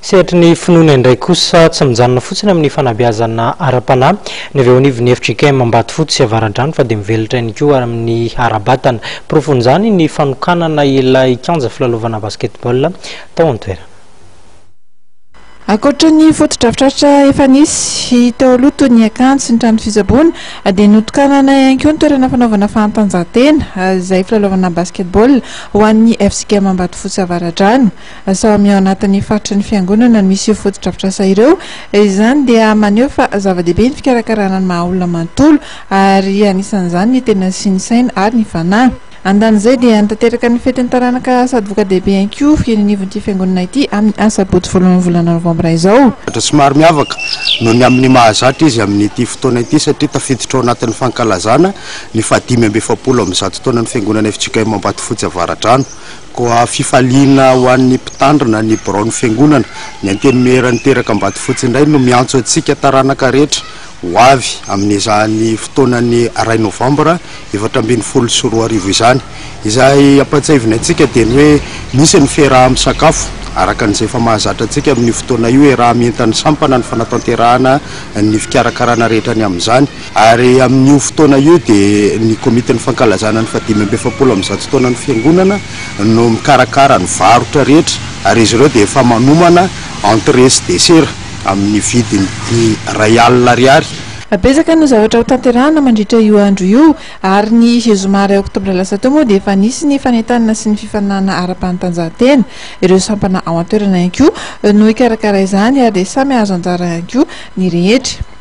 Sehatry ny finoana indray kosa, tsy mijanona fotsiny amin'ny fanabeazana ara-panahy ny avy eo anivon'ny fjkm Ambatofotsy sy Avaradrano fa dia mivelatra ihany koa amin'ny ara-batana. Porofon'izany ny fanokanana ilay kianja filalaovana basketball tao an-toerana. Ankoatra ny fotodrafitrasa efa nisy teo aloha toy ny akanjo sy ny trano fitsaboana dia notokanana ihany koa ny toerana fanaovana fanatanjahantena izay filalaovana basketball ho an'ny fjkm Ambatofotsy Avaradrano. Samy ao anatin'ny faritry ny fiangonana no misy io fotodrafitrasa ireo. Izany dia maneho fa zava-dehibe ny fikarakarana ny maha olona manontolo ary anisan'izany ny tena sy ny saina ary ny fanahy. Andanin'izay dia nitateraka ny fetin'ny taranaka sady voka-dehibe ihany koa eny anivon'ity fiangonana ity amin'ny asabotsy voalohan'ny volana novambra izao. Zavatra somary miavaka noho ny amin'ny mahazatra izy amin'ity fotoana ity satria tafiditra ao anatin'ny fankalazana ny fahadimy amby 140 taonan'ny fiangonana fjkm Ambatofotsy Avaradrano. Koa fifaliana ho an'ny mpitandrina ny biraon'ny fiangonana, ny Antenimieran'ny Teraka Ambatofotsy indray no miantso antsika taranaka rehetra ho avy amin'izany fotoanan'ny iray novambra 2014 izany. Izay ampahatsiahivina antsika dia ny hoe misy ny fiaraha-misakafo araka an'izay efa mahazatra antsika amin'io fotoana io, iaraha-mientan'ny sampana ny fanatanterahana ny fikarakarana rehetra ny amin'izany. Ary amin'io fotoana io dia ny komitin'ny fankalazana ny fahadimy amby 140 taonan'ny fiangonana no mikarakara ny varotra rehetra ary izy ireo dia efa manomana entrée sy dessert amin'ny vidiny 1000 ariary. Betsaka no zavatra ho tanterahana mandritra io andro io ary ny zoma iray oktobra lasa teo moa dia efa nisy ny fanentanana sy ny fifaninanana ara-panatanjahantena. Ireo sampana ao an-toerana ihany koa no hikarakara izany ary dia samy hahazo anjara ihany koa ny rehetra.